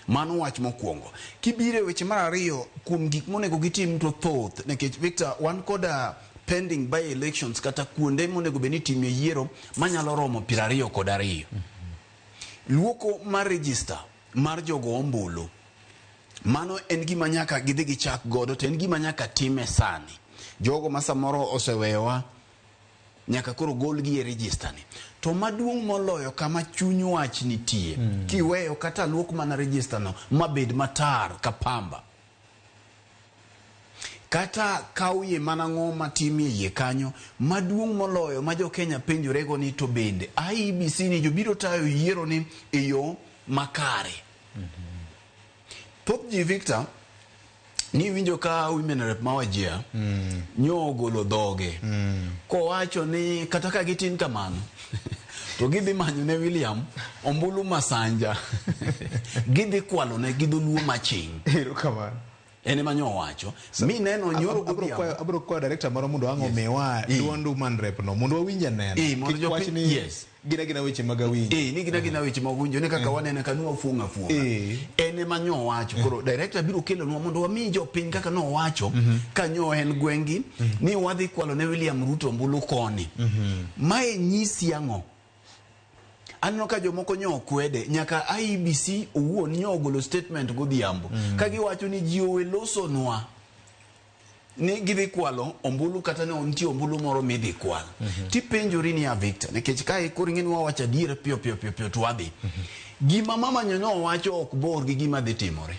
Mano wach mokwongo. Kibiro e weche mar ariyo kuom gik monego gitim to thoth nikech Victor wan koda pending by elections kata kuonde monego bed ni itimie yiero manyalo romo 22. Luoko mar register mar jogo ombulu mano en gima nyaka gidhi gichak godo to en gima nyaka time sani. Jogo ma samoro oseweyowa nyaka koro golgi e register ni. To maduong' moloyo kama chuny wach nitie, kiweyo kata luok mana register no mabed matar ka pamba. Kata kawie mana ng'o matimie iye kanyo, maduong' moloyo ma jo Kenya penjorego ni to bende IEBC ni jobiro tayo yiero ni e yo makare. Thoth ji Victor, niwinjo ka women rep ma Wajir nyo ogolo dhoge kowacho ni kata ka gitin kamano to gidhi manyo ne William ombulu masanja gidhi kwalo ne gi dholuo maching. Erokamano. En ema nyo owacho mi neno nyoro godhiambo. Abro kwayo director moro mondo ang' omiwa duond woman rep no mondo wawinj anena. Mondo Kik jopiny- wach ni gin agina weche mag awinjo. Ni gina gina weche mag winjo ni kaka wanene ka nwafuong'o afuong'a. En ema nyo owacho. Koro director biro kelonwa mondo wami jopiny kaka nowacho ka nyo en gweng'gi ni wadhi kwalo ne William Ruto ombulu koni. Mae nyisi ang'o? Aneno ka jomoko nyo okwede nyaka IEBC owuon nyo ogolo statement godhiambo ka giwacho ni ji owe losonwa ni gidhi kwalo ombulu kata ne nitie ombulu moro midhi kwal. Tipenjori niya Victor, nikech kae koro ing'e ni wawacho adiera piyo piyo piyo piyo to wadhi. Gima mama nyo nowacho ok bor gi gima dhi timore.